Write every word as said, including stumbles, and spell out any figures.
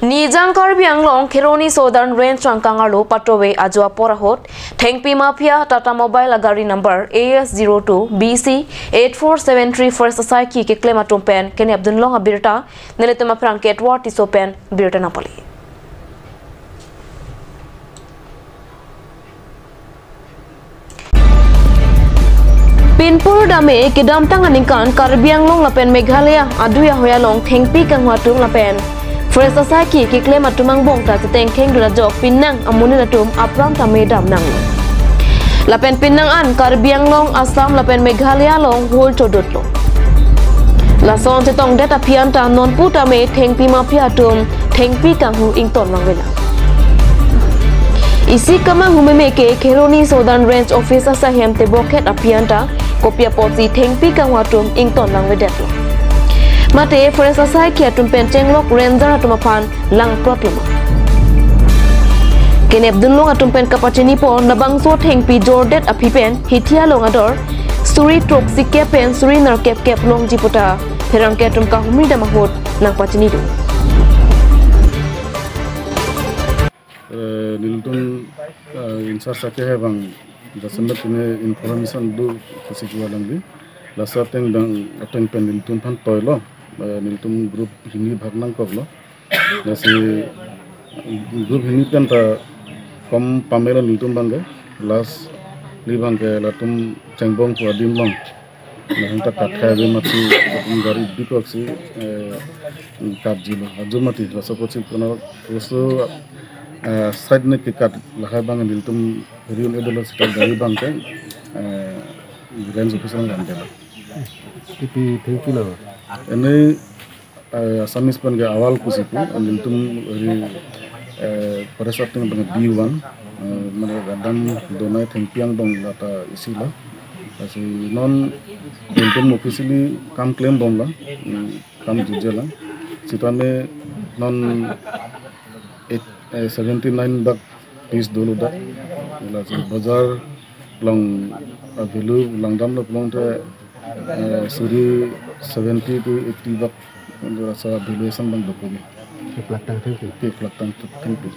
Nijang Karbi Anglong Kheroni Southern Range angkang arlo patove ajo apor ahut thengpi mafia Tata Mobile agari number A S zero two B C eight four seven three forest asaikhi keklem atum pen kenep dunlong abirta nelitum aphrang Ketwar Tisso pen birta nangpale. Pinpur dame kedamtang aningkan Karbi Anglong lapen Meghalaya adui ahoi along thengpi kanghu atum lapen forest asaikhi keklem atum angbong ta chetengkheng dun ajok pinnang amonit atum apran tame damnanglo. Lapen pinnang an Karbi Anglong, Assam lapen Meghalaya along hol chodotlo. Lason chetongdet aphi anta nonpu tame thengpi mafia atum thengpi kanghu ington vangvelang. Isi kemanghu meme ke Kheroni Southern Range Office asaihem tebokhet aphi anta kopi apotsi thengpi kanghu atum ington vangvedetlo. Mate forest asaikhi atum pen chenglok ranger atum aphan langprotlo ma. Kenep dunlong atum pen kapachinipo labangso thengpi jordet aphi pen hithi along ador suri throksi kep pen suri nerkep kep longji puta pherangke atum kahumri dam ahut nangpachinidun. Eh, nelitum, eh, in-charge ake he bang jasemet pine information do pusi kedo alangli. Laso ateng dang ateng pen nelitum aphan toilo. Eh, nelitum group hini bhag nangkoklo. Lasi group hini pen ta kom pamelo nelitum abangke. Lastly abangke latum Chengbong pu adim along. Lahenlo ta kat hai ave mati, latum gari bikoksi, eh, katjilo. Ajo mati, laso apotsi kono, laso, eh, side ne kekat lahai abang nelitum riun edolo sita gari abangke, eh, range officer nang delo. Kipi thengpi lo? Ini, eh, Assamese pen ke awal pusi pu, nelitum ri, eh, forest ateng abang B one, eh, mane radam donai thengpi angbong lata isi lo. Lasi non nelitum officially kam klembomlo, hmm, kam jutjelang. Sitame non eight, eh, seventy nine bak piece dolo dak. Lasi bazar along, ah, value langdamlo pulote, eh, suri seventy to eighty bak laso valuation abang dopo ke. Keplak tang thengpi. Keplak tang thengpi.